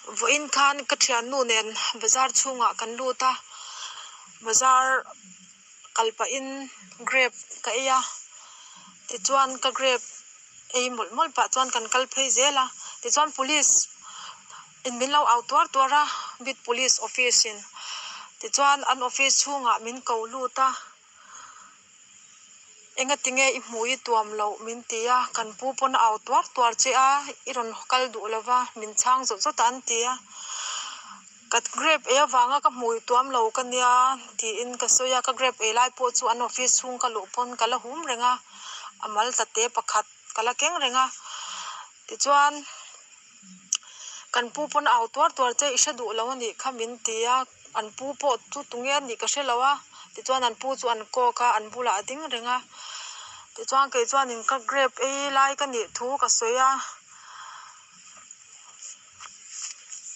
Vawiin khan ka thiannu nen bazar chhungah kan lut a, bazar kal pahin grape ka ei a, tichuan ka grape ei mawlh mawlh pah chuan kan kal phei zel a, tichuan police in min lo au tuar tuar a, bit police office in, tichuan an office chhungah min ko lut a. Enga tinge i hmu i tuam loh min ti a, kan pu pawn a au tuar tuar che a, i rawn kal duh lo va, min chhang zawt zawt a an ti a. Ka grape ei avanga ka hmu i tuam lo ka nia tiin ka sawi a, ka grape ei lai pawh chu an office chhung ka luh pawn ka la hum reng a, a mal tla te pakhat ka la keng reng a. Tichuan kan pu pawn a au tuar tuar che i hre duh lo a nih kha min ti a. An pu pawh chu tunge a nih ka hre lo a, tichuan an pu chu an kawk a, an bulah a ding reng a. Tichuan kei chuanin ka grape ei lai ka nih thu ka sawi a,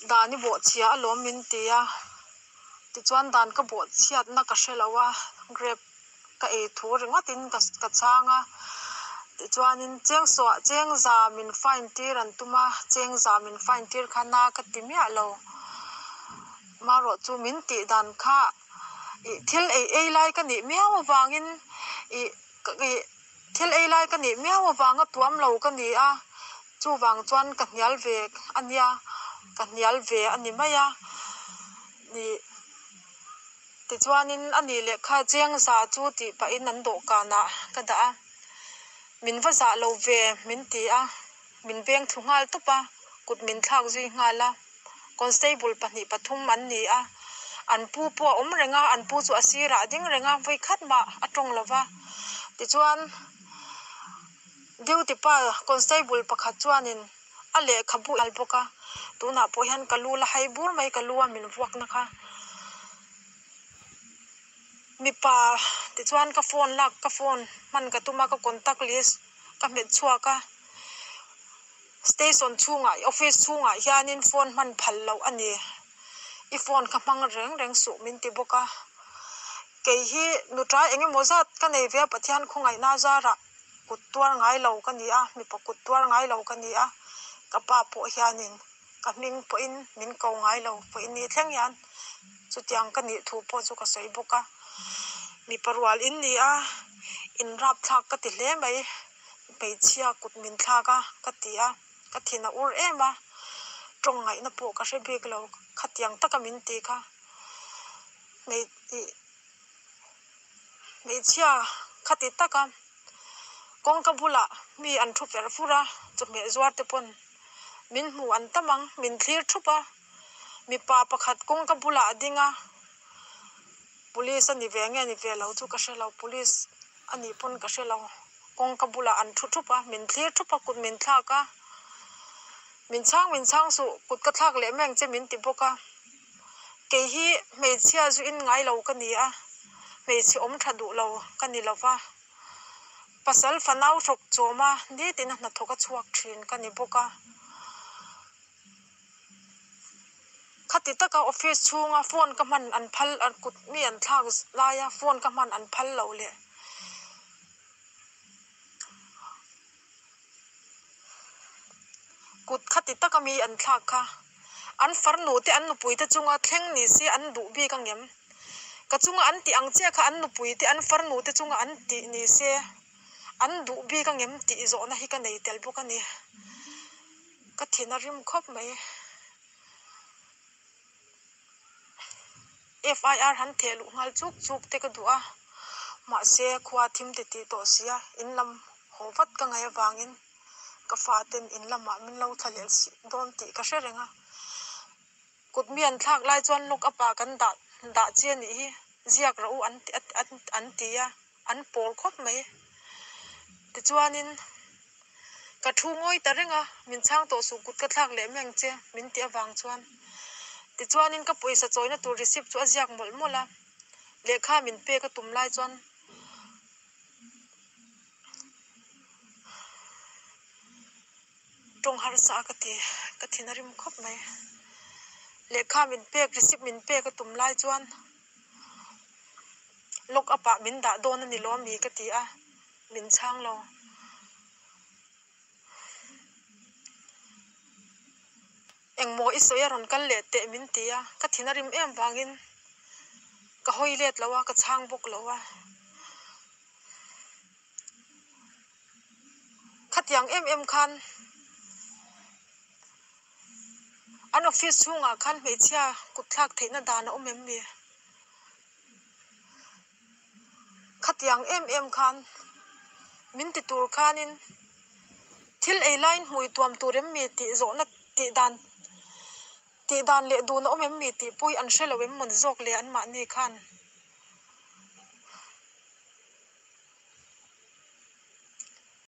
dan i bawhchhia alawm min ti a, tichuan dan ka bawhchhiatna ka hre lo a, grape ka ei thu ringawtin ka ka chhang a, tichuanin cheng suah cheng za min fine tir an tum a, cheng za min fine tir kha na ka ti miah lo. Marawh chu min tih dan kha ih thil ei ei lai ka nih miau avangin ih ih thil ei lai ka nih miau avanga tuam lo ka ni a, chuvang chuan ka hnial ve a nia, ka hnial ve a ni mai a, ih tichuanin a nih leh kha cheng za chu tih pahin an dawhkanah ka dah a, min va zah lo ve min ti a, min veng thlu nghal tawp a, kut min thlak zui nghal a. Constable pahnih pathum an ni a, an pu pawh a awm reng a, an pu chu a sirah a ding reng a, vawi khat mah a tawng lo va. Tichuan duty pa constable pakhat chuanin a lehkhabu a bawk a, tunah pawh hian ka lu la hai bur mai ka lu a min vuakna kha. Mipa tichuan ka phone lak ka phone hman ka tum a, ka contact list ka hmet chhuak a. Station chhungah, office chhungah hianin phone hman phal loh a ni. I phone kha hmang reng reng suh min ti bawk a. Kei hi nuṭai eng emaw zat ka nei ve a, Pathian khawngaihna zarah kut tuar ngai lo ka ni a, mipa kut tuar ngai lo ka ni a. Ka pa pawh hianin ka hming pawhin min ko ngai lo pawhin ni thleng hian chutiang ka nih thu pawh chu ka sawi bawk a. Mipa rual in ni a, inrapthlak ka ti hle mai. Hmeichhia kut min thlak a ka ti a, ka thin a ur em a, tawng ngaihna pawh ka hre bik lo, khatiang taka min ti kha hmeichhia khati taka kawngka bulah mi an thu fer fur a, chawhmeh zuar te pawn min hmu an tam ang, min thlir thup a, mipa pakhat kawngka bulah a ding a, police a ni ve nge ni ve lo chu ka hre lo, police. A nih pawn ka hre lo. Kawngka bulah an thu thup a, min thlir thup a, kut min thlak a. Min chhang min chhang suh, kut ka thlak leh mai ang che min ti bawk a. Kei hi hmeichhia zu in ngai lo ka ni a, hmeichhe awm tha duh lo ka ni lo va. Pasal fanau hrawk chawm a, nitin a hnathawk a chhuak thin ka ni bawk a. Khati taka office chhunga phone ka hman an phal an kut mi an thlak laia phone ka hman an phal loh leh kut khati taka mi an thlak kha an farnu te an nupui te chunga thleng ni se an duh bik ang em? Ka chunga an tih ang chiah kha an nupui te an farnu te chunga an tih ni se an duh bik ang em tih zawhna hi ka nei tel bawk a ni. Ka thin a rim khawp mai. FIR han theh luh nghal chuk chuk te ka duh a, mahse khua thim ti tih tawh sia, in lam haw vat ka ngaih avangin ka faten in lamah min lo thla leh dawn tih ka hre reng a. Kut mi an thlak lai chuan lock up ah kan dah dah chi a nih hi, ziak rawh u an an ti a, an pawl khawp mai. Tichuanin ka thu ngawi ta reng a, min chhang tawh suh kut ka thlak leh mai ang che min tih avang chuan. Tichuanin ka pawisa chawina tur receipt chu a ziak mawlh mawlh a, lehkha min pek a tum lai chuan Tawng harsa ka ti, ka thin a rim khawp mai. Lehkha min pek, receipt min pek a tum lai chuan lock up ah min dah dawn a ni lo ami ka ti a, min chhang lo. Engmaw i sawi a rawn kal leh teh min ti a, ka thin a rim em vangin ka hawi let lo a, ka chhang bawk lo a. Khatiang em em khan an office chhungah khan hmeichhia kut thlak theihna dan a awm em ni? Khatiang em em khan min ti tur khanin thil ei laiin hmui tuam tur em mi tih zawhna tih dan tih dan leh dun a awm em mi tih pawh hi an hre lo em mawn zawk le anmahni khan.